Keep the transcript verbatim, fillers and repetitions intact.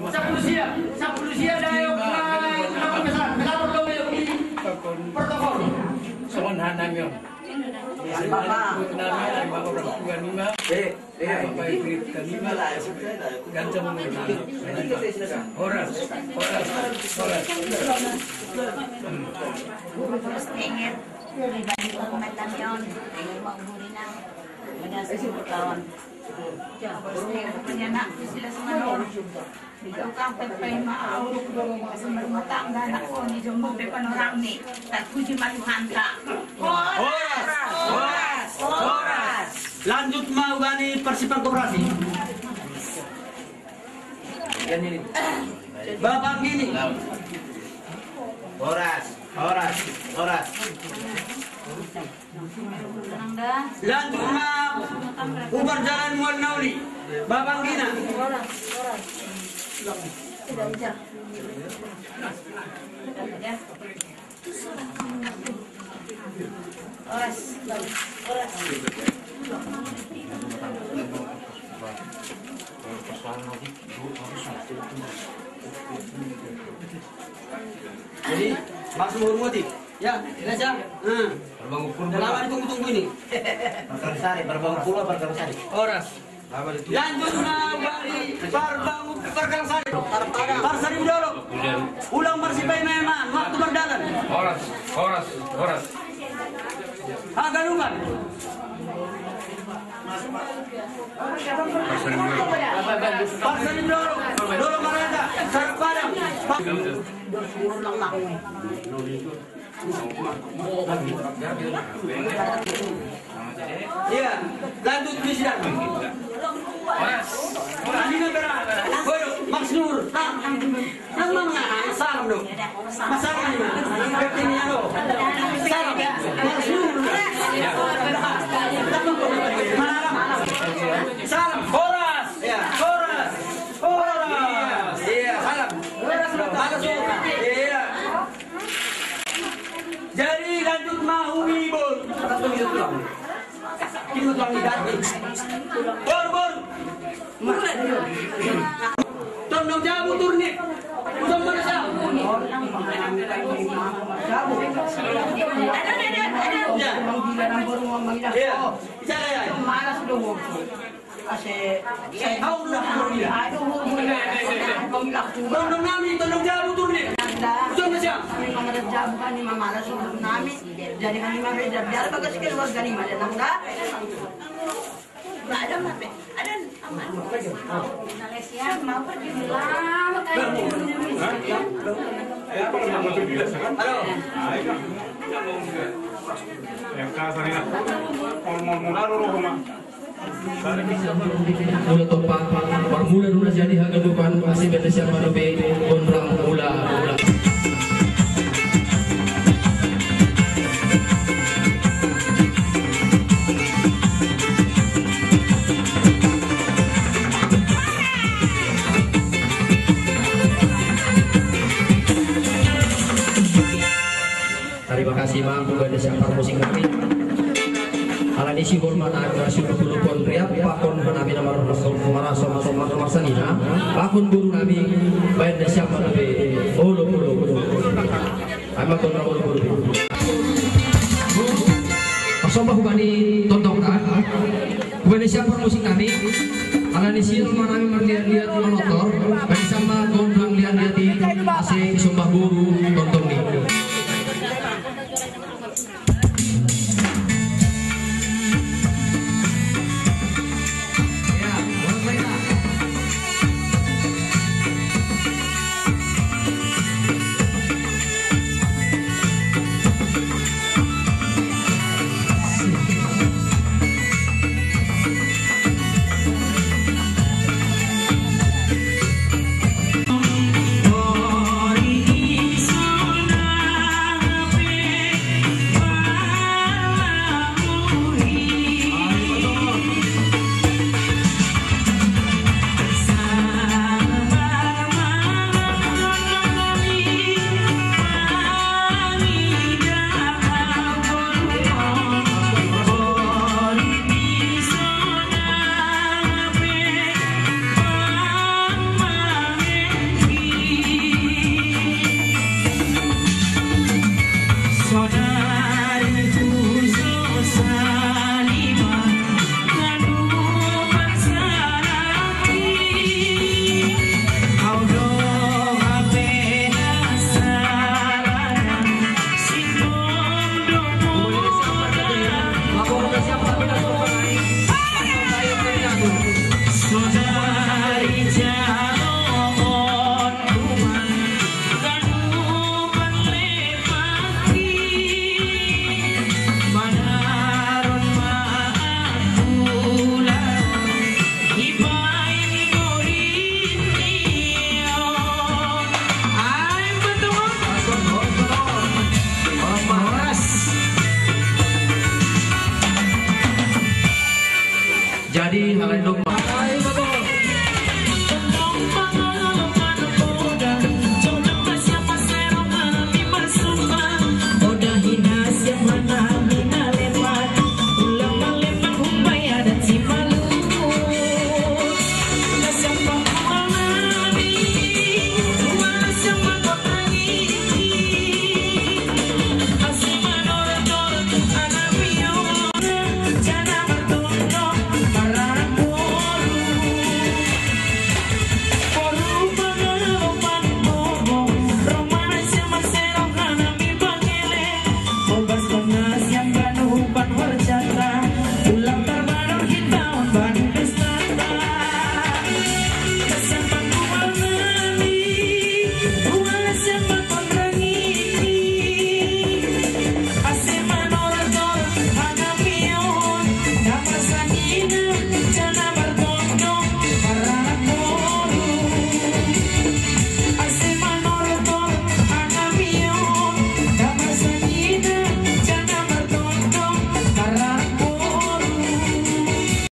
Sapuluh sia, sapuluh sia, dah, yuk, mulai, kita berpesan, kita berdoa, yuk, di protokol. Soal hana, yuk. Nama, nama orang tua, nama. Eh, eh, Bapak Ibu, nama. Ganteng, nama. Horas, horas, horas. Terus ingat, pribadi hormat kami on, ingat mau gurina, udah sepuluh tahun. Pokoknya nak, sila semua. Ikaw kang pagpaimaw, sa marumatan, anak ko, ni Jumbo, pe panorami, tatkuji maluhanta. Horas! Horas! Horas! Lanjut mau gani persiapan koperasi. Bapak gini. Horas, horas, horas. Lanjut ma ubar jalan mual nauli. Babanggina. Jadi, maksud hormati. Ya, biasa. Hmm. Perbangun purba. Lama ditunggu-tunggu ini. Perkara sari, perbangun purba, perkara sari. Horas. Lanjut ma bari perbangun perkara sari. Parsari dulu. Ulang marsipai memang waktu berjalan. Horas, horas, horas. Hagalukan. Parsari dulu. Parsari dulu. Dulu marata. Sarap padang. Iya, lanjut di sidang. Horas. Adina berat. Hoyo, Maksnur. Nang mama salam dong. Masalah ini. Berarti ini anu. Salam. Maksnur. Salam. Horas. Ya, horas. Horas. Iya, salam. Horas. Iya. Jadi lanjut mau ibon. Kita tuang ikat ni. Bor, bor. Tondong jabu turni. Usah mana siapa? Ada, ada, ada, ada. Ya. Iya. Bicara ya. Malas dong. Ase, ase, aduh, aduh, aduh, aduh, aduh, aduh, aduh, nami, tolong jawab tuh, nih. Nanda. Coba siap. Kami mengerja bukan ini mamalas untuk nami. Jadi kami mah beda. Biar bagus keluarga nih, ada nanda. Nggak ada, Mak, Pe. Ada, aman. Malaysia, mau pergi lama kali. Halo. Yang kasar ini. Mau, mau, mau, mau, mau, mau. Mula topa, parmula duna jadi hagadukan, asi bete siapa dobe, gondrang mula, mula. Tarima kasih, Mang, kepada siapa musik kami. Alani si hormat aku nasi dulu pon riap, pakon nami nama rasul, maraso, maso, maso, masanina. Pakon guru nami, bayan da siapa nabi, olo, olo, olo. Ama kontra olo, olo. Pasomba hubani tontong ta. Hubani siapa musik nami. Alani si hormat nami marliat-liat monotor. Bayan sama gondrang liat-liat di, ase sombah guru tontong ni.